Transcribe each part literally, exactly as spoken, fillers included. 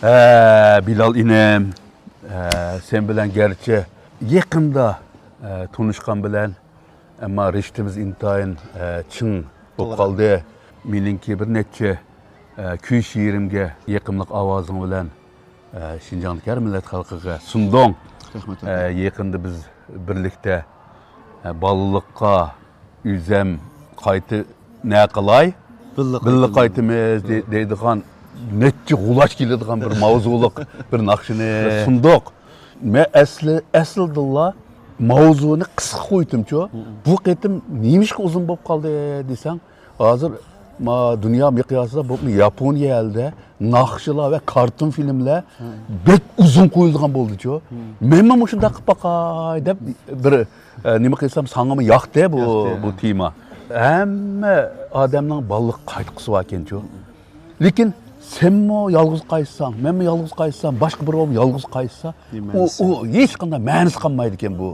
ھە، بىلال ئىنىم، ھە، سەن بىلەن گەرچە يېقىندا، ھە، تونۇشقان بىلەن، ئەمما رىشتىمىز ئىنتايىن، ھە، چىڭ بولۇپ قالدى. مېنىڭكى بىر نەچچە، ھە، كۈي شېئىرىمگە يېقىملىق ئاۋازىڭ بىلەن، ھە، شىنجاڭدىكى ھەر مىللەت خەلقىگە سۇندۇڭ. رەھمەت. ھە، يېقىندا بىز بىرلىكتە، ھە، بالىلىققا ئۆزەم قايتا نە قىلاي؟ بىللە بىللە قايتىمىز. قايتىمىز دەي-، دەيدىغان نەچچە غۇلاچ كېلىدىغان بىر ماۋزۇلۇق بىر ناخشىنى سۇندۇق. مەن ئەسلى، ئەسلىدىنلا ماۋزۇنى قىسقا قويدۇمچۇ. بۇ قېتىم نېمىشقا ئۇزۇن بولۇپ قالدى دېسەڭ، ھازىر ما دۇنيا مىقياسىدا، بولۇپمۇ ياپونىيە ئەلدە ناخشىلار ۋە كارتون فىلىملەر بەك ئۇزۇن قويۇلىدىغان بولدىچۇ. مەنمۇ مۇشۇنداق قىلىپ باقاي دەپ بىر، ئە، نېمە قىلسام، ساڭىمۇ ياقتى بۇ، ياقتى، بۇ ھە. تېما. ھەممە ئادەمنىڭ بالىلىق قايتقۇسى باركەنچۇ. لېكىن سەنمۇ يالغۇز قايتساڭ، مەنمۇ يالغۇز قايتسام، باشقا بىرى يالغۇز قايتسا، ئۇ، ئۇ ھېچقانداق مەنىسى قالمايدىكەن بۇ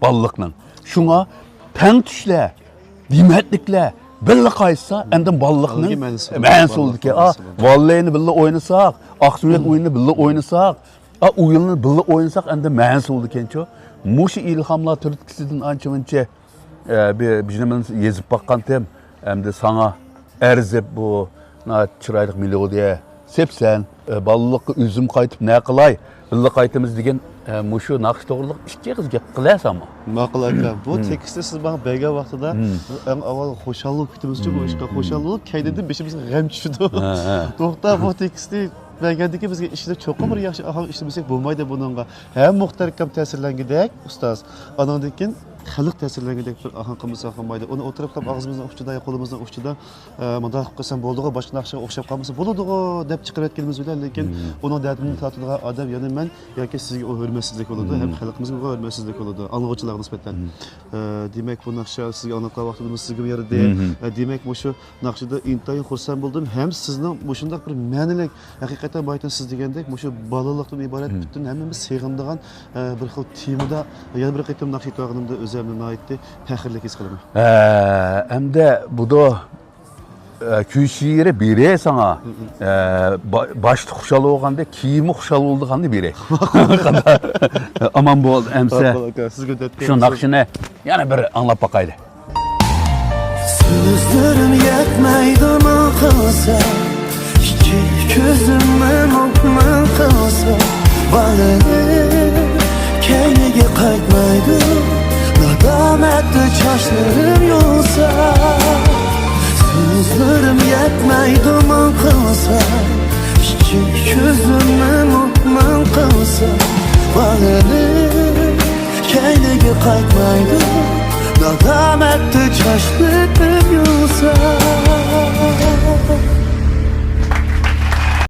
بالىلىقنىڭ. شۇڭا تەڭتۇشلار، دېمەتلىكلەر، بىللە قايتسا، ئەندى بالىلىقنىڭ مەنىسى بولىدىكەن. ئا، بالىلىقنىڭ مەنىسى بولىدىكەن. ئا، بالىلىقنىڭ بالىلىق ئوينىساق، ئاقسۆڭەك ئويۇنىنى بىللە ئوينىساق، ئا، ئويۇننى بىللە ئوينىساق، ئەندى مەنىسى بولىدىكەنچۇ. مۇشۇ ئىلھاملار تۈرتكىسىدىن ئانچە-مۇنچە، ئە، بىر، بىر نېمىنى يېزىپ باققانتىم. ئەمدى ساڭا ئەرزىپ بۇ ناھايىتى چىرايلىق مېلودىيە سېپسەن. ئە، بالىلىققا ئۆزۈم قايتىپ نە قىلاي؟ بىللە قايتىمىز دېگەن، ئە، مۇشۇ ناخشا توغرىلىق ئىككى ئېغىز گەپ قىلەرسەنمۇ؟ ماقۇل ئاكا، بۇ تېكىستنى سىز ماڭا بەرگەن ۋاقتىدا، ئەڭ ئاۋۋال خۇشاللىق كۈتىمىزچۇ بۇ ئىشقا. خۇشاللىق، كەينىدىن بېشىمىزغا غەم چۈشىدۇ. ھە، ھە. توختا، بۇ تېكىستنى بەرگەندىن كېيىن بىزگە ئىچىدە چوقۇم بىر ياخشى ئاھاڭ ئىشلىمىسەك بولمايدۇ بۇنىڭغا. ھەم مۇختەر ئاكام تەسىرلەنگۈدەك، ئۇستاز. ئانىڭدىن كېيىن خەلق تەسىرلەنگۈدەك بىر ئاھاڭ قىلمىسا بولمايدۇ. ئۇنى ئولتۇرۇپ قېلىپ ئاغزىمىزنىڭ ئۇچىدا يا قولىمىزنىڭ ئۇچىدا، ئە، مۇنداق قىلسام بولىدىغۇ، باشقا ناخشىغا ئوخشاپ قالمىسا بولىدىغۇ دەپ چىقىرىۋەتكىنىمىز بىلەن، لېكىن ئۇنىڭ دەردىنى تارتىدىغان ئادەم يەنە مەن ياكى سىزگە ئۇ ھۆرمەتسىزلىك بولىدۇ، ھەم خەلقىمىزگە ئۇ ھۆرمەتسىزلىك بولىدۇ، ئاڭلىغۇچىلارغا نىسبەتەن. ئە، دېمەك، بۇ ناخشا سىزگە ئاڭلاتقان ۋاقتىمىز سىزگىمۇ يارىدى. ئە، دېمەك، مۇشۇ ناخشىدا ئىنتايىن خۇرسەن بولدۇم ھەم سىزنىڭ مۇشۇنداق بىر مەنىلىك، ھەقىقەتەن بايىتىن سىز دېگەندەك مۇشۇ بالىلىقتىن ئىبارەت پۈتۈن ھەممىمىز سېغىنىدىغان، ئە، بىر خىل تېمىدا يەنە بىر قېتىم ناخشا ئېيتىۋالغىنىمدا ئۆزۈمنى ناھايىتى پەخىرلىك ھېس قىلىمەن. ھە، ئەمدى بۇدۇ، ئە، كۈي شېئىرى بېرەي ساڭا. ئە، با-، باشتا خۇشال بولغاندا، كېيىنمۇ خۇشال بولىدىغاننى بېرەي. ئامان بول، ئەمسە. ماقۇل ئاكا، سىزگە دەپ شۇ ناخشىنى يەنە بىر ئاڭلاپ باقايلى. سۆزلىرىم يەتمەيدۇ مىڭ قىلسا، ئىككى كۆزۈمنى مۆمىن قىلسا، بالىنىڭ كەينىگە قايتمايدۇ، نادامەتتە چاچلىرىم يولسا. سۆزلىرىم يەتمەيدۇ مىڭ قىلسا، ئىككى كۆزۈمنى مۆمىن قىلسا، بالىنىڭ كەينىگە قايتمايدۇ، نادامەتتە چاچلىرىم يولسا.